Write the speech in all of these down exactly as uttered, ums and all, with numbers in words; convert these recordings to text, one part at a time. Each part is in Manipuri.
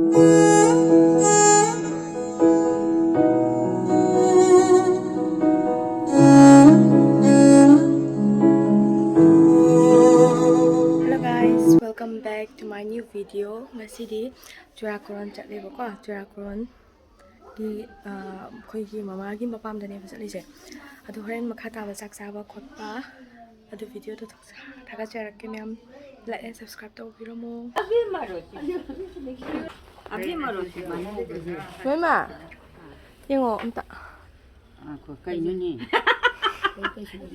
Hello guys, welcome back to my new video. ꯉꯁꯤꯗꯤ ꯆꯨꯔꯥꯀꯣꯔꯣꯟ ꯆꯠꯂꯦꯕꯀꯣ꯫ ꯆꯨꯔꯥꯀꯣꯔꯣꯟꯒꯤ, ꯑ, ꯑꯩꯈꯣꯏꯒꯤ ꯃꯃꯥꯒꯤ ꯃꯄꯥꯝꯗꯅꯦꯕ ꯆꯠꯂꯤꯁꯦ꯫ ꯑꯗꯣ ꯍꯣꯔꯦꯟ ꯃꯈꯥ ꯇꯥꯕ ꯆꯥꯛ ꯆꯥꯕ ꯈꯣꯠꯄ ꯑꯗꯨ videoꯗꯣ ꯊꯥꯒꯠꯆꯔꯛꯀꯦ ꯃꯌꯥꯝ꯫ Like and subscribe ꯇꯧꯕꯤꯔꯝꯃꯣ꯫ ꯂꯣꯏꯃ, ꯌꯦꯡꯉꯣ ꯑꯝꯇ꯫ ꯉꯥꯏꯈꯣ, ꯀꯩꯅꯣꯅꯦ?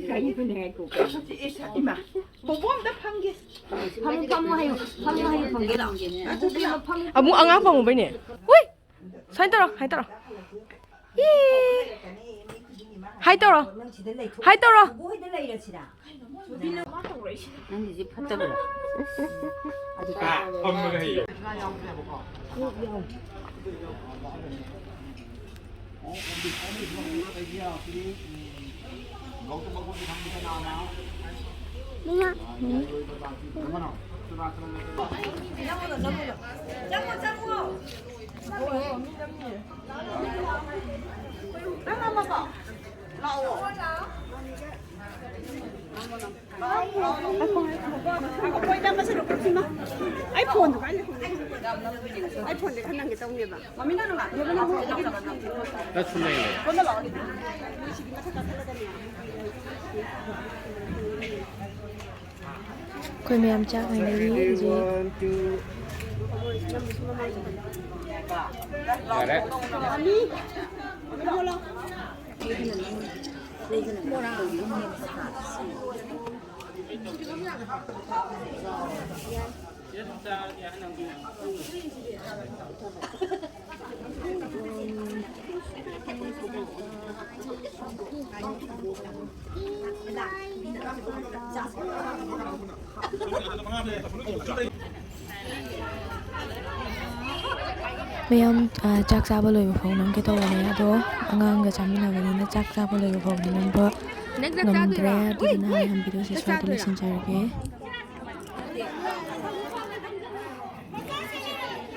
ꯀꯩꯅꯣꯅꯦ, ꯉꯥꯏꯈꯣ, ꯀꯩꯅꯣ? ꯏꯃꯥ, ꯕꯣꯕꯣ ꯑꯝꯇ ꯐꯝꯒꯦ꯫ ꯐꯝꯃꯨ, ꯐꯝꯃꯨ ꯍꯥꯏꯌꯨ, ꯐꯝꯃꯨ ꯍꯥꯏꯌꯨ, ꯐꯝꯒꯦ ꯂꯥꯛꯑꯣ꯫ ꯑꯃꯨꯛ ꯑꯉꯥꯡ ꯄꯥꯝꯃꯨꯕꯩꯅꯦ꯫ ꯍꯨꯏ! ꯁꯨꯃꯥꯏꯅ ꯇꯧꯔꯣ, ꯁꯨꯃꯥꯏꯅ ꯇꯧꯔꯣ꯫ ꯏ! ꯍꯥꯏ ꯇꯧꯔꯣ꯫ ꯍꯥꯏ ꯇꯧꯔꯣ꯫ ꯅꯪꯒꯤꯁꯦ ꯐꯠꯇꯕ꯭ꯔꯣ? ꯑꯩ ꯐꯣꯟꯗꯣ ꯀꯥꯏ ꯂꯩ? ꯑꯩ ꯐꯣꯟꯗꯤ ꯈꯔ ꯅꯪꯒꯦ ꯇꯧꯅꯦꯕ꯫ ꯃꯃꯤꯅ ꯅꯨꯡꯉꯥꯏ꯫ ꯐꯣꯟꯗ ꯂꯥꯛꯑꯣ꯫ ꯐꯣꯟꯗ ꯂꯥꯛꯑꯣ꯫ ꯅꯣꯏ ꯁꯤꯗꯤ ꯃꯊꯛ ꯀꯥꯈꯠꯂꯒꯅꯦ꯫ ꯑꯩꯈꯣꯏ ꯃꯌꯥꯝ ꯆꯥꯛ ꯉꯥꯏꯅꯔꯤ ꯍꯧꯖꯤꯛ꯫ ꯌꯥꯔꯦ꯫ ꯃꯌꯥꯝ, ꯑ, ꯆꯥꯛ ꯆꯥꯕ ꯂꯣꯏꯕ ꯐꯥꯎ ꯅꯝꯒꯦ ꯇꯧꯕꯅꯦ, ꯑꯗꯣ ꯑꯉꯥꯡꯒ ꯆꯥꯃꯤꯟꯅꯕꯅꯤꯅ ꯆꯥꯛ ꯆꯥꯕ ꯂꯣꯏꯕ ꯐꯥꯎꯗꯤ ꯅꯝꯕ ꯅꯪ ꯆꯥꯛ ꯉꯝꯗ꯭ꯔꯦ꯫ ꯆꯥꯗꯣꯏꯔꯣ? ꯑꯗꯨꯗꯨꯅ ꯎꯏ, ꯎꯏ! ꯃꯌꯥꯝ videoꯁꯦ ꯆꯥꯛ ꯁ꯭ꯋꯥꯏꯗ ꯆꯥꯗꯣꯏꯔꯣ? ꯂꯣꯏꯁꯤꯟꯖꯔꯒꯦ꯫